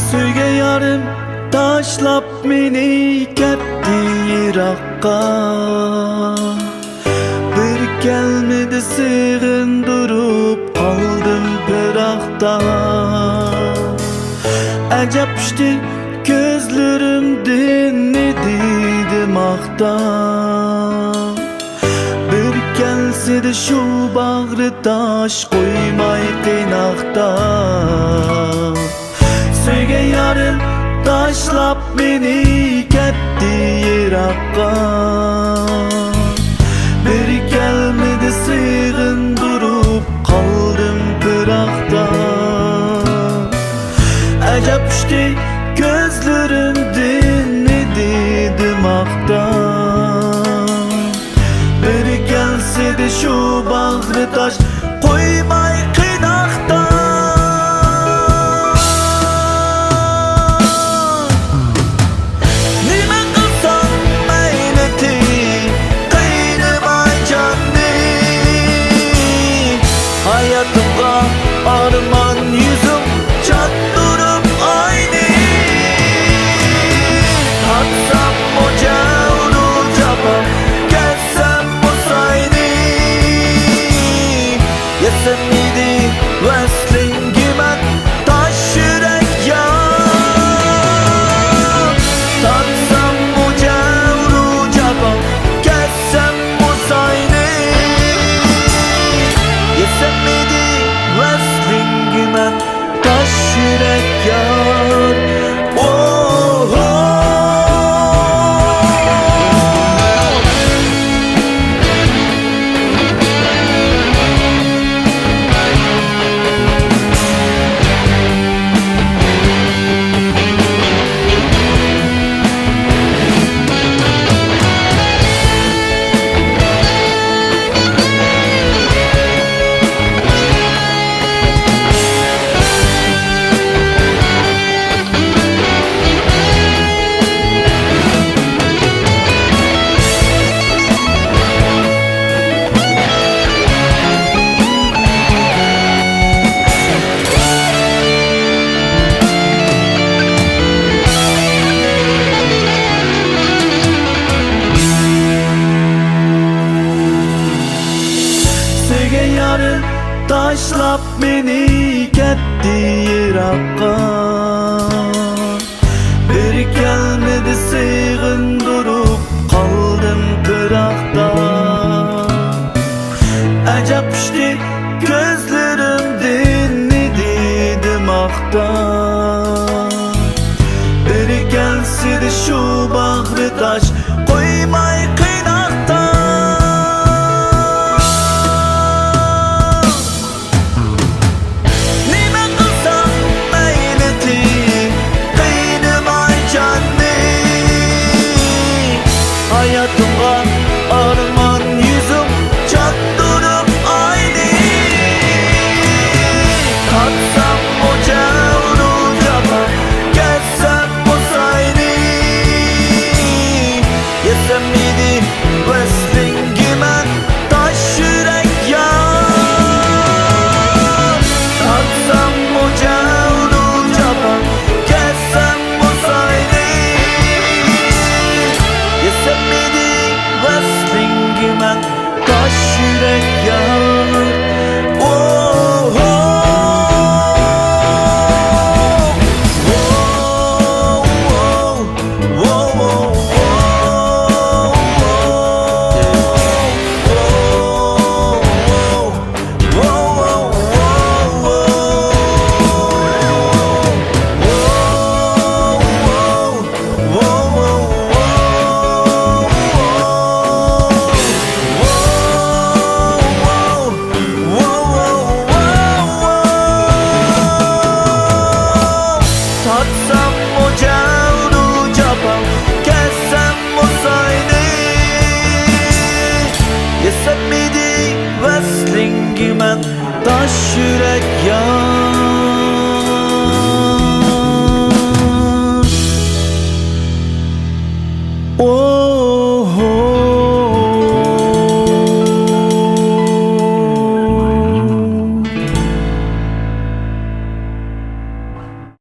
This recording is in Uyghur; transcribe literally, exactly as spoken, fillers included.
سۆيگەن يارىم تاشلاپ مېنى كەتتى يىراققا. بىر كەلمىدى سېغىندۇرۇپ قالدىم پىراقتا. ئەجەب ئۇچتى كۆزلىرىمدىن ئىدى دىماقتا. بىر كەلسىدى شۇ باغرى تاش قويماي قىيناقتا. سۆيگەن يارىم تاشلاپ مېنى كەتتى يىراققا. بىر كەلمىدى سېغىندۇرۇپ قالدىم پىراقتا. ئەجەب ئۇچتى كۆزلىرىمدىن ئىدى دىماقتا. بىر كەلسىدى شۇ باغرى تاش قويماي قىيناقتا. نېمە قىلسام مەينىتى قىينىماي جاننى. ھاياتىمغا ئارمان يۈزۈڭ چاندۇرۇپ ئاينى. تارتساممۇ جەۋرۇ جاپا، كەسسەممۇ ساينى. يەتسەم ئىدى ۋەسلىڭگە مەن تاش يۈرەك يار. تارتساممۇ جەۋرۇ جاپا، كەسسەممۇ ساينى. يەتسەم ئىدى ۋەسلىڭگە مەن تاش يۈرەك يار. ئوھو. سۆيگەن يارىم تاشلاپ مېنى كەتتى يىراققا. بىر كەلمىدى سېغىندۇرۇپ قالدىم پىراقتا. ئەجەب ئۇچتى كۆزلىرىمدىن ئىدى دىماقتا. بىر كەلسىدى شۇ باغرى تاش قويماي قىيناقتا. نېمە قىلسام مەينىتى قىينىماي جاننى. ھاياتىمغا ئارمان يۈزۈڭ چاندۇرۇپ ئاينى. تارتساممۇ جەۋرۇ جاپا، كەسسەممۇ ساينى. يەتسەم ئىدى ۋەسلىڭگە مەن تاش يۈرەك يار. تارتساممۇ جەۋرۇ جاپا، كەسسەممۇ ساينى. يەتسەم ئىدى ۋەسلىڭگە مەن تاش يۈرەك يار. ئوھو. تارتساممۇ جەۋرۇ جاپا، كەسسەممۇ ساينى. يەتسەم ئىدى ۋەسلىڭگە مەن تاش يۈرەك يار. ئو.